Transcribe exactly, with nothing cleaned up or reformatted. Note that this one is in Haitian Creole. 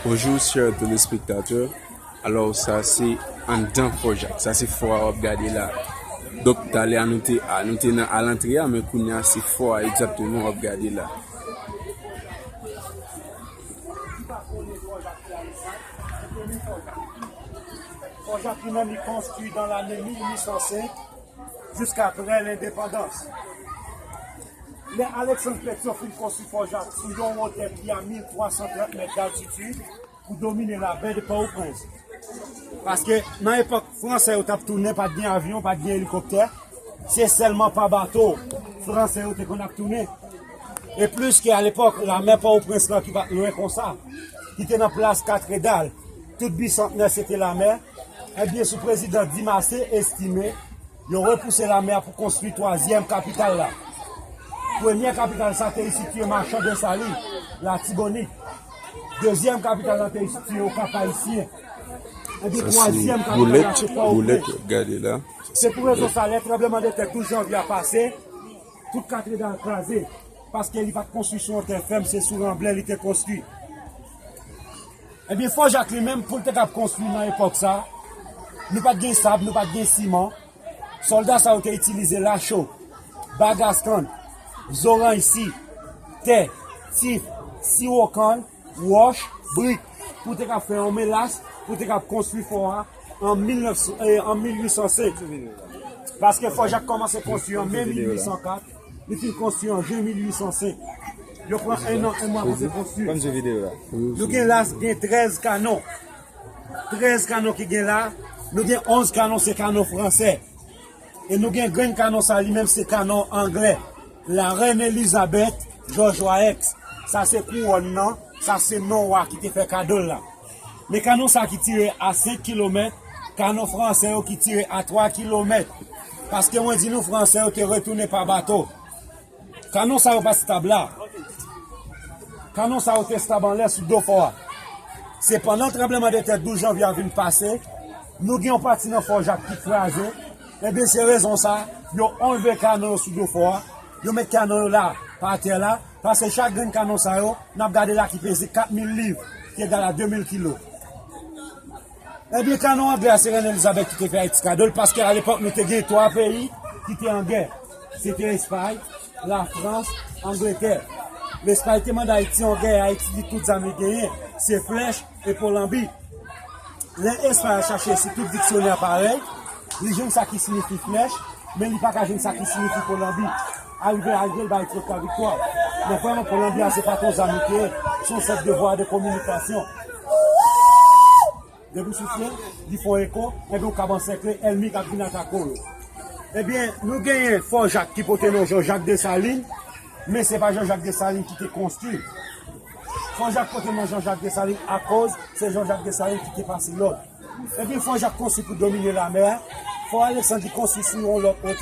Bonjou, chè telespektatè. Alò, sa se anndan Fò Jak. Sa se fò a w ap gade la. Donk, talè a nou te, a, nou te nan alantre a, men kounye a se fò a egzakteman w ap gade la. Fò Jak li menm, li konstwi dan lane mil uit san senk jiskaprè lendepandans. Lè Alexandre Pétion fin konstwi Fò Jak sou yon wotè ki a mil twa san trant mèt d'altitid pou domine labè de Pòtoprens. Paske nan epòk fransè yo t ap tounen, pa t gen avyon, pa t gen elikoptè, se sèlman pa bato fransè yo te konn ap tounen. E plis ke alepòk, lamè Pòtoprens lan ki pa t lwen konsa, ki te nan plas Katredal, tout Bisantnè se te lamè, ebyen sou prezidan Dimasse Estimé, yo repouse lamè a pou konstwi twazyèm kapital la. Premyè kapital sa te sitiye Machan Desalin, Latibonit. Dezyèm kapital la te sitiye Okap Ayisyen. Ebyen, twazyèm kapital la se Pòtoprens. Se pou rezon sa, lè tranblemanntè douz janvye a pase, tout Katredal kraze. Paske li pa t konstwi sou yon tè fèm, se sou ranblè li te konstwi. Ebyen, Fò Jak li menm, pou l te kab konstwi nan epòk sa, nou pa t gen sab, nou pa t gen siman. Sòlda sa yo te itilize lacho, bagas kann, zoranj si, tè, tif, siwo kann, wòch, brik, pou te kab fè yon melas, pou te kab konstwi fò a an mil nèf, eh, an mil uit san senk. Paske Fò Jak kòmanse konstwi an me mil uit san kat, li fin konstwi an jen mil uit san senk. Yo pran en an, en mwa pou te konstwi. Nou gen la, gen trèz kanon. Trèz kanon ki gen la, nou gen onz kanon, se kanon fransè. E nou gen grenn kanon sa, li menm se kanon anglè. Larèn Elizabèt, Jòj Wa Èks. Sa se kouwòn nan, sa se non wa ki te fè kado l la. Men kanon sa ki tire a senk kilomèt, kanon fransè yo ki tire a twa kilomèt. Paske mwen di nou, fransè yo te retounen pa bato. Kanon sa yo pa t stab la. Kanon sa yo te stab anlè sou do fò a. Se pandan tranblemanntè douz janvye a vin pase, nou gen yon pati nan Fò Jak ki kraze. Ebyen, se rezon sa, yo anlve kanon yo sou do fò a. Yo met kanon yo la, pa atè la. Paske chak grenn kanon sa yo, n ap gade la, ki peze kat mil liv, ki egal a de mil kilo. Ebyen, kanon anglè a, se Rèn Elizabèt ki te fè Ayiti kado l, paske alepòk nou te gen twa peyi ki te an gè. Se te Espay, Lafrans, Angletè. Lespay te mande Ayiti yon gè, Ayiti di tout zam li genyen, se flèch e polanbi. Lè Espay a chache si tout diksyonè parèy, li jwenn sa ki siyifi flèch, men li pa ka jwenn sa ki siyifi polanbi. Arive, arive, l bay Foucault laviktwa. Men vrèman, polanbi a, se pa t yon zam li te ye, se yon sèt de vwa de kominikasyon. Depi w soufle, li fè yon eko, ebyen, w kab ansèkle ènmi k ap vin atake w yo. Ebyen, nou genyen Fò Jak ki pote non Jan Jak Desalin, men se pa Jan Jak Desalin ki te konstwi. Fò Jak pote non Jan Jak Desalin akoz se Jan Jak Desalin ki te pase lòd. Ebyen, Fò Jak konstwi pou domine lamè a. Fò Aleksandri konstwi sou yon lòt wotè.